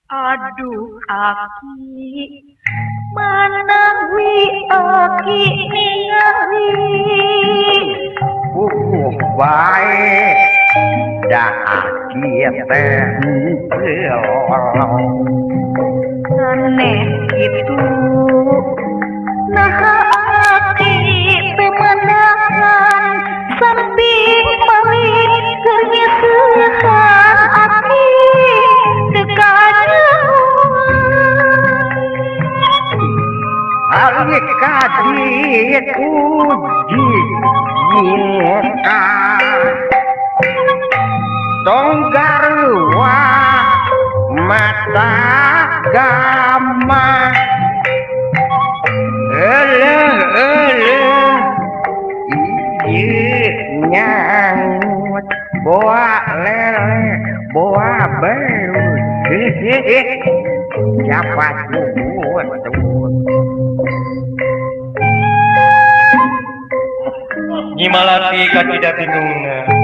Aduh aki manawi aki ningali puguh bae da aki teh henteu aneh kitu naha aki teu meunangan samping balik keur nyeseuhan aki teu kanyahoan. Ali kadit uji muka tong garua mata gama eleh eleh ieu nyangut boa lele boa belut siapa tubut. Nyi Malati kacida bingungna.